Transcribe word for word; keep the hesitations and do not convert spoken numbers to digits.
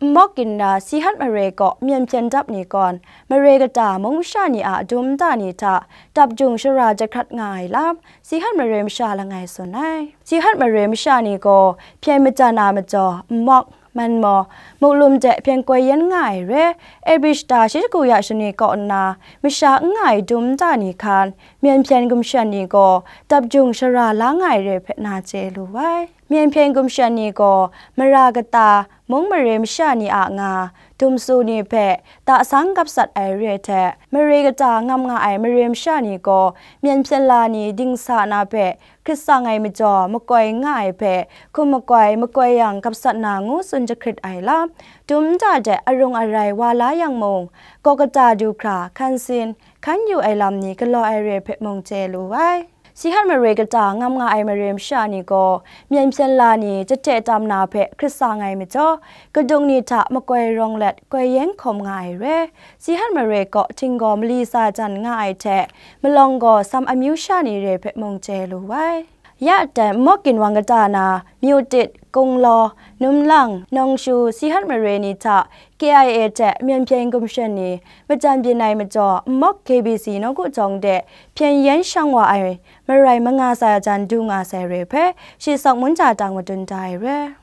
Nmawk Ginra Sihat mare kaw myen hpyen dap ni gawn, mare kata mung masha ni a dum nta ni hta dap jung shara jahkrat nga ai lam, Sihat mare masha langai tsun ai. Sihat mare masha ni gaw hpyen majan a majaw, nmawk, manmaw, muklum de hpyen koi yen nga ai re. Abri shata shi shagu ya shanwi kaw nna, masha n nga ai dum nta ni hkan, myen hpyen gumshan ni gaw dap jung shara la nga ai re hpe na chye lu ai. Myen hpyen gumshan ni gaw mara kata, mung mare masha ni a nga, dumsu ni hpe tasang gap sat ai re hte, mare kata ngam nga ai mare masha ni gaw myen hpyen la ni dingsa na hpe hkrit tsang ai majaw makoi nga ai hpe, hkum makoi, makoi yang gap sat na ngu tsun jahkrit ai lam, dum nta de arung arai wa la yang mung, kaw kata du hkra hkan sin, hkan yu ai lam ni galaw ai re hpe mung chye lu ai. Sihat mare kata ngam nga ai mare masha ni gaw, myen hpyen la ni jahte tam na hpe hkrit tsang ai majaw, kadung ni hta makoi rawng let koi yen hkawm nga ai re. Sihat mare kaw htinggaw mali sa jan nga ai hte, malawng gaw sam amyu sha ni re hpe mung chye lu ai. Ya dan, Nmawk Ginwang kata na, Myu Tit, Kunglaw, Numlang, Nawngshu, Sihat mare ni hta K I A hte myen hpyen gumshan ni majan byin ai majaw, Nmawk K B C nawku jawng de hpyen yen shang wa ai marai manga sa jan du nga sai re hpe, shi sawk mun ja tang madun da ai re.